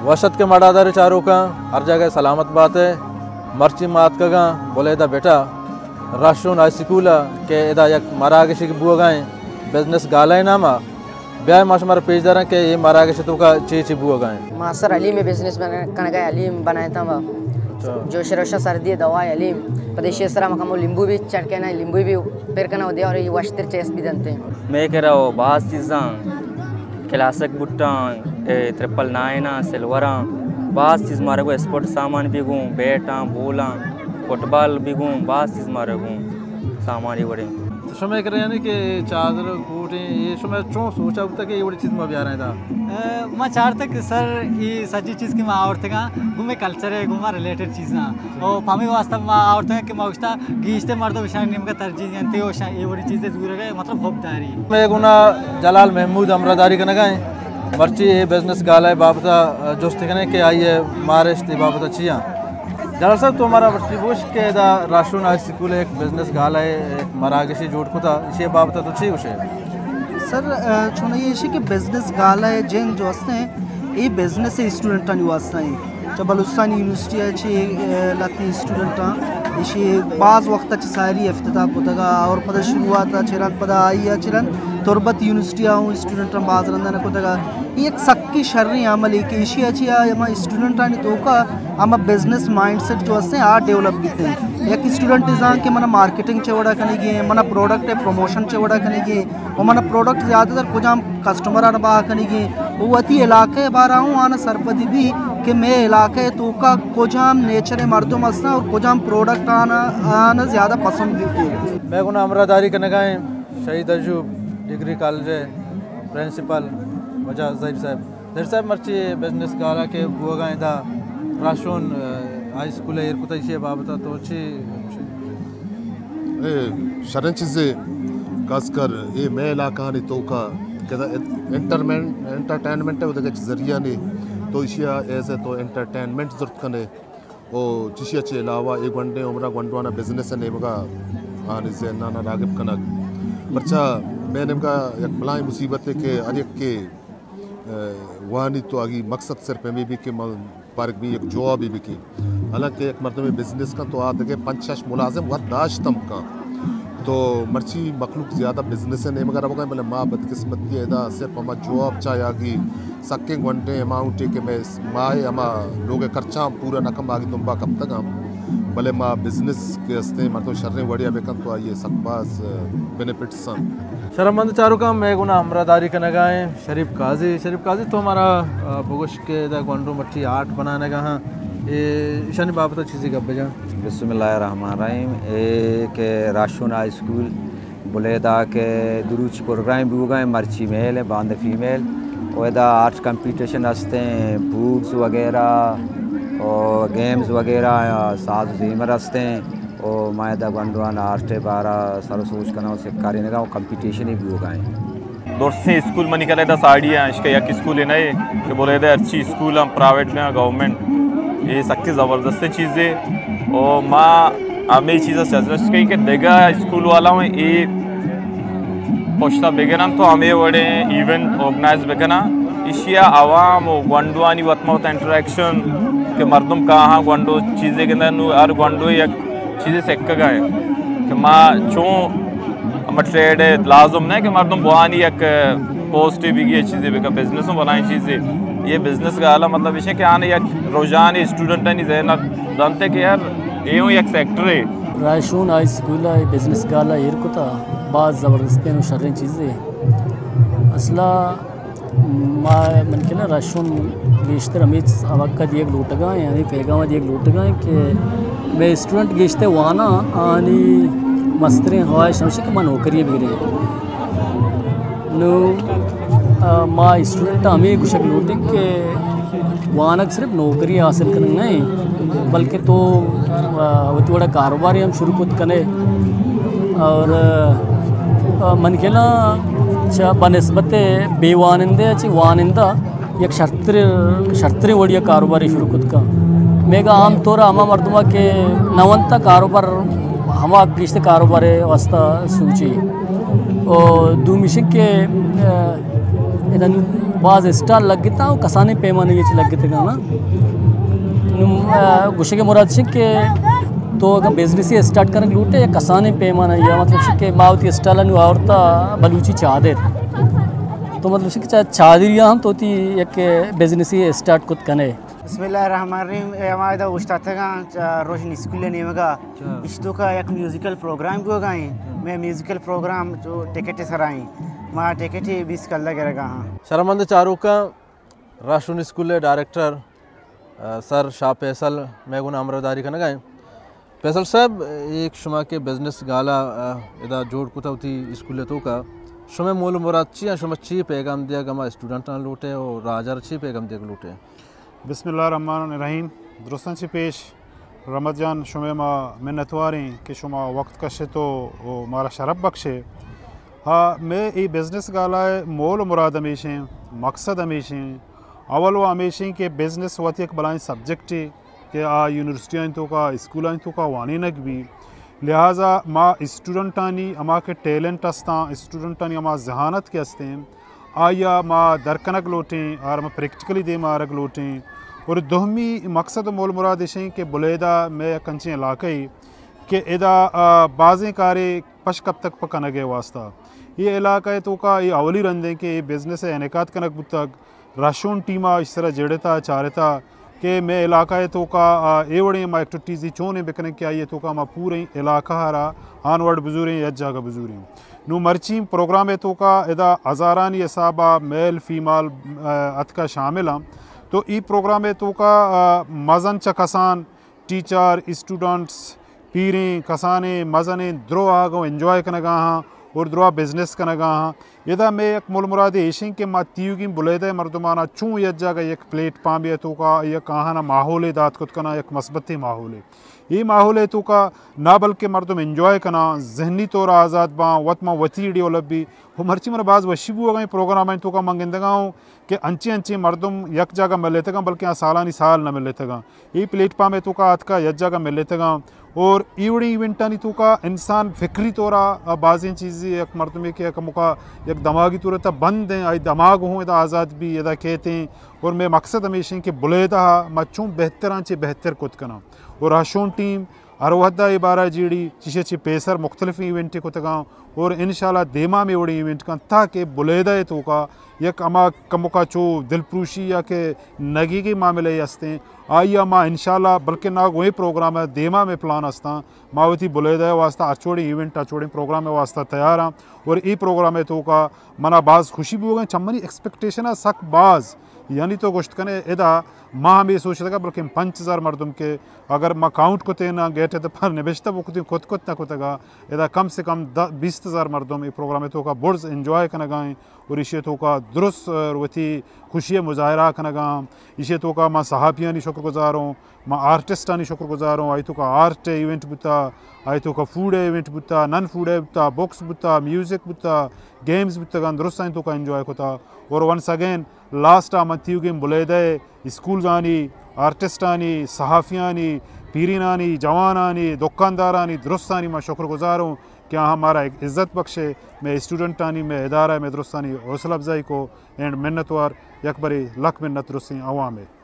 وش اتک مڑادار چاروکاں، ہر جاگہ سلامت بات ئے۔ مرچی ما اتکگاں بلیدہ بٹا راشون ہائی سکول ءَ کہ ادا یک مراگشے بوگا ایں بزنس گالہ ءِ نام ءَ۔ بیائے ما شمارا پیش داراں کہ اے مراگش ءِ توکا چی چی بوگا ایں۔ ما سر حلیم ءِ بزنس بنا-، کنگا ایں، حلیم بنائینتاں ما۔ اچھا۔ جوش روشن سردی دوا ایں حلیم۔ پدیشی سرا ما کمو لیمبو بھی چڑکیناں، لیمبو بھی پر کناں ودی اور اے وشتر ٹیسٹ بھی دنت۔ مئے کرا باز چیزاں، کلاسک بوٹاں، اے، ٹرپل نائن آں، سلور آں، باز چیز مارا گوں، اسپورٹ سامان بھی گوں، بیٹ آں، بول آں، فٹبال بھی گوں، باز چیز مارا گوں، سامان اے وڑیں۔ تو شمئے کرا یعنی کہ چادر، کوٹ ایں، اے شمئے چون سوچا بوتا کہ اے وڑیں چیز ما بیاراں ادا؟ اے، ما چارتگ کہ سر، اے سجی چیز کہ ما آورتگاں، گوں مئے کلچر ءَ، گوں ما ریلیٹڈ چیزاں۔ او پہ ہمے واسطہ ما آورتگ کہ ما گوشتا گیشتر مردم اشانی نیمگا ترجیح دینت و اشاں اے وڑیں چیزے زورگ ءَ مطلب حب داری۔ مئے گونا جلال محمود ہمراہداری کنگا ایں۔ مرچی اے بزنس گالہ ءِ بابت ءَ جست کنیں کہ آئی ءِ مارشت اے بابت ءَ چی آں۔ جلال صاحب، تو مارا مرچی گوش کہ ادا راشون ہائی سکول ءَ یک بزنس گالہ ءِ یک مراگشے جوڑ کتا، ایشی ءِ بابت ءَ تو چی گوشے؟ سر، اے، چونائی ایشی کہ بزنس گالہ ءِ جند جو ہستیں، اے بزنس اسٹوڈنٹانی واسطہ ایں۔ چہ بلوچستان یونیورسٹی ءَ چہ، اے، لہتیں اسٹوڈنٹاں ایشی باز وقت ءَ چہ ساری افتتاح کتگ ءَ اور پدا شروعات ءَ چہ رند پدا آئی ءَ چہ رند تربت یونیورسٹی ءَ اوں اسٹوڈنٹاں باز رندانہ کتگ ءَ۔ اے یک سکی شریں عملے کہ ایشی ءَ چہ ہما اسٹوڈنٹانی توکا ہما بزنس مائنڈ سیٹ جو ہستیں آ ڈیولپ بیتیں۔ یک اسٹوڈنٹ زان کہ منا مارکیٹنگ چہ وڑا کنگی ایں، منا پروڈکٹ ءِ پروموشن چہ وڑا کنگی ایں، و منا پروڈکٹ زیادہ تر کجام کسٹمر آن بہا کنگی ایں، و وتی علاقہ ءِ بارا اوں آنا سرپدی بی کہ مئے علاقہ ءِ توکا کجام نیچر ءِ مردم ہستاں اور کجام پروڈکٹ آنا، آنا زیادہ پسند بیتے۔ مئے گونا ہمراہداری کنگا ایں شہید ایوب ڈگری کالج ءِ پرنسپل واجہ ظہیر صاحب۔ ظہیر صاحب، مرچی بزنس گالہ کہ بوگا ایں ادا راشون، اے، ہائی سکول ءَ ایر کتا، ایشی ءِ بابت ءَ تو چی گوشے؟ اے شریں چیزے، خاص کر اے مئے علاقہانی توکا کہ دا انٹرمین-، انٹرٹینمنٹ ءِ ودگہ ذریعہ نے، تو ایشی ءَ ایز اے تو انٹرٹینمنٹ زرت کنے۔ او چیشی ءَ چہ علاوہ اے گونڈیں عمر ءَ گونڈوانا بزنس ءِ نیمگا آنی ذہنانا راغب کنگ۔ پرچا مئے نیمگا یک بلاہیں مصیبتے کہ ہر یکے، اے، وانی تو آگی مقصد صرف ہمے بی کہ من پارگ بی یک جوابے بکیں۔ حالانکہ یک مردمے بزنس کن تو آ دگہ پنچ شش ملازم وت داشت ہم کن۔ تو مرچی مخلوق زیادہ بزنس ءِ نیمگا روگا ایں، بلے ما بدقسمتی ءَ ادا صرف ہما جواب چاہیگی سکیں گونڈیں اماؤنٹے کہ مئے ماہ ءِ ہما لوگ ءِ خرچاں پورا نہ کن، ما آگی تمبا کپتگاں۔ بلے ما بزنس کہ ہستیں مردم شریں وڑے ءَ بکن تو آئی ءِ سک باز بینیفٹس انت۔ شرمند چاروکاں، مئے گونا ہمراہداری کنگا ایں شریف قاضی۔ شریف قاضی، تو مارا، آ، بگوش کہ ادا گونڈو مرچی آرٹ بنانگا ہاں، اے، ایشانی بابت ءَ چیزے گپ بجاں۔ بسم اللہ الرحمن الرحیم۔ اے کہ راشون ہائی اسکول بلیدہ کہ دروچ پروگرام بوگا ایں، مرچی میل ایں، باندہ فیمیل، و ادا آرٹ کمپیٹیشن ہستیں، فوڈز وغیرہ و گیمز وغیرہ، ساز و زیمر ہستیں، و ما ادا گونڈوان آرٹ ءِ بارا سر و سوج کناں و سکارینگا و کمپیٹیشن بوگا ایں۔ درسیں اسکول منی کرا ادا ساڑی آں، اشکا یک اسکولے نہ ایں کہ بلیدہ ہرچی اسکول آں، پرائیویٹ بیاں، گورنمنٹ، اے سکیں زبردستیں چیزے۔ و ما ہمے چیزا سجیسٹ کئیں کہ دگہ اسکول والا اوں اے پشتا بگراں تو ہمے وڑیں ایونٹ آرگنائز بکناں۔ ایشیا عوام و گونڈوانی وت ما وت انٹریکشن کہ مردم کاہاں گونڈو چیزے گنداں، نوں ہر گونڈو یک چیزے سکگا ایں کہ ما چون ہما ٹریڈ ءَ لازم نہ کہ مردم بوانی یک پوسٹے بگی، چیزے بکن، بزنس ہوں بلائیں چیزے۔ اے بزنس گالا مطلب ایش کہ آنے یک رجحان اسٹوڈنٹانی ذہن ءَ دنت کہ یار اے ہوں یک سیکٹرے۔ راشون ہائی اسکول ءَ اے بزنس گالا ایر کتا، باز زبردستیں و شریں چیزے۔ اصلا ما، من کہ نا راشون گیشتر ہمے چیز آوکا دیگ لوٹگا ایں، ہمے پیغام دیگ لوٹگا ایں کہ مئے اسٹوڈنٹ گیشتر واناں، آنی مستریں خواہش ہمیش کہ ما نوکری بگریں۔ نو، آ، ما اسٹوڈنٹ ہمے گوشگ لوٹیں کہ وانگ صرف نوکری حاصل کنگ نہ ایں، بلکہ تو، آ، وتی وڑا کاروبارے ہم شروع کت کنے۔ اور، آ، من خیالا چہ بہ نسبت بے وانندہ چہ وانندہ یک شرتر، شرتریں وڑیا کاروبارے شروع کت کن۔ میگا عام طور ہما مردما کہ نہ ونتا کاروبار، ہما گیشتر کاروبارے واسطہ سوچی۔ اور دومیشن کہ، آ، ادا باز اسٹال لگتا و کسانیں پیمانے یہ چی لگتے گا نا۔ نوں، آ، گوشے کے مراد چھ کہ تو اگر بزنس اسٹارٹ کرنے لوٹے یا کسانیں پیمانے، یا مطلب چھ کہ ما وتی اسٹال نوں آورتا بلوچی چادر۔ تو مطلب چھ کہ چا-، چادر یا ہم تو تی یک بزنس اسٹارٹ کت کنے۔ بسم اللہ الرحمن الرحیم۔ اے ہما ادا اوشتاتگاں چہ روشن اسکول ءِ نیمگا۔ اچھا۔ اشتوکا یک میوزیکل پروگرام بوگا ایں۔ اچھا۔ مئے میوزیکل پروگرام چو ٹکٹ سرا ایں۔ ما ٹکٹ بیست کلدار گرگا ہاں۔ شرمند چاروکاں، راشون اسکول ءِ ڈائریکٹر، آ، سر شاہ فیصل مئے گونا ہمراہداری کنگا ایں۔ فیصل صاحب، ایک شما کہ بزنس گالا، آ، ادا جوڑ کتا وتی اسکول ءِ توکا، شمئے مول و مراد چی ایں؟ شما چی پیغام دیگ ہما اسٹوڈنٹاں لوٹے و راجا چی پیغام دیگ لوٹے؟ بسم اللہ الرحمن الرحیم۔ درستاں چہ پیش رحمت جان، شمئے ما منتواریں کہ شما وقت کشت و، و مارا شرپ بخشے۔ ہا، مئے اے بزنس گالا ءِ مول و مراد ہمیش ایں، مقصد ہمیش ایں۔ اول و ہمیش ایں کہ بزنس وت یک بلائیں سبجیکٹے کہ آ یونیورسٹیانی توکا، اسکولانی توکا وانینگ بی۔ لہذا ما اسٹوڈنٹانی ہما کہ ٹیلنٹ ہستاں، اسٹوڈنٹانی ہما ذہانت کہ ہستیں، آئیا ما در کنگ لوٹیں، آرا ما پریکٹیکلی دیم آرگ لوٹیں۔ اور دومی مقصد و مول مراد اش ایں کہ بلیدہ مئے یک انچیں علاقہ اے کہ ادا، آ، بازیں کارے پش کپتگ پہ کنگ ءِ واسطہ۔ اے علاقہ ءِ توکا اے اولی رند ایں کہ اے بزنس ءِ انعقاد کنگ بوتگ۔ راشون ٹیم ءَ اش سرا جیڑتا، چارتا کہ مئے علاقہ ءِ توکا، آ، اے وڑیں ما ایکٹیویٹیزی چونیں بکنیں کہ آئی ءِ توکا ما پوریں علاقہ ءَ را آن وڑ بزوریں، یک جاگہ بزوریں۔ نوں مرچی پروگرام ءِ توکا ادا ہزارانی حساب ءَ میل فیمال، آ، اتکا شامل ایں۔ تو اے پروگرام ءِ توکا، آ، مزن چہ کسان، ٹیچر، اسٹوڈنٹس، پیریں، کسانیں، مزنیں، درو آ گوں انجوائے کنگا ہاں اور درو آ بزنس کنگا ہاں۔ ادا مئے یک مول مرادے ایش ایں کہ ما تیوگیں بلیدہ ءِ مردمانا چوں یک جاگہ یک پلیٹ فارمے ءِ توکا یک آہانا ماحولے دات کت کناں، یک مثبتیں ماحولے۔ اے ماحول ءِ توکا نہ بلکہ مردم انجوائے کناں، ذہنی طور آزاد باں، وت ما وتی ڈیولپ بی۔ و مرچی منا باز وشی بوگا ایں پروگرامانی توکا من گندگا اوں کہ انچیں انچیں مردم یک جاگہ ملیتگاں، بلکہ آ سالانی سال نہ ملیتگاں۔ اے پلیٹ فارم ءِ توکا آتکا یک جاگہ ملیتگاں۔ اور اے وڑیں ایونٹانی توکا انسان فکری طورا بازیں چیزے، یک مردمے کہ یک مکا یک دماغی طور ءَ بند ایں، آئی دماغ ہوں ادا آزاد بی، ادا کیتیں۔ اور مئے مقصد ہمیش ایں کہ بلیدہ ءَ ما چوں بہتراں چہ بہتر کت کناں۔ اور راشون ٹیم ہر وھدا اے بارہ جیڑی، چیشے چہ پیسر مختلف ایونٹے کتگاں اور انشاءاللہ دیما ہمے وڑیں ایونٹ کنت تاکہ بلیدہ ءِ توکا یک ہما کمکا چو دلپروشی یا کہ نگیگیں معاملے ہستیں، آئیا ما انشاءاللہ بلکہ ناگوئیں پروگرام ءَ دیما ہمے پلان ہستاں، ما وتی بلیدہ ءِ واسطہ ہرچ وڑیں ایونٹ، ہرچ وڑیں پروگرام ءِ واسطہ تیار آں اور اے پروگرام ءِ توکا منا باز خوشی بوگا ایں، چہ منی ایکسپیکٹیشن ءَ سک باز، یعنی تو گوشت کنے ادا ما ہمے سوچتگا بلکہ پنچ ہزار مردم کہ اگر ما کاؤنٹ کتیں نا گیٹ ءِ دپا نبشتہ بکتیں کت کت نہ کتگا، ادا کم سے کم دہ، بیست ہزار مردم اے پروگرام ءِ توکا برز انجوائے کنگا ایں اور ایشی ءِ توکا درست، آ، وتی خوشی ءِ مظاہرہ کنگا ایں۔ ایشی ءِ توکا ما صحافیانی شکر گزار اوں، ما آرٹسٹانی شکر گزار اوں، آئی توکا آرٹ ءِ ایونٹ بوتا، آئی توکا فوڈ ءِ ایونٹ بوتا، نان فوڈ ءِ بوتا، بکس بوتا، میوزک بوتا، گیمز بوتگاں، درستانی توکا انجوائے کتا۔ اور ونس اگین لاسٹ ءَ من تیوگیں بلیدہ ءِ اسکولزانی، آرٹسٹانی، صحافیانی، پیرینانی، جوانانی، دکاندارانی، درستانی ما شکر گزار اوں کہ آہاں مارا یک عزت بخشے، مئے اسٹوڈنٹانی، مئے ادارہ، مئے درستانی حوصلہ افزائی کو، اینڈ منتوار، یک برے لکھ منت درستیں عوام ءِ۔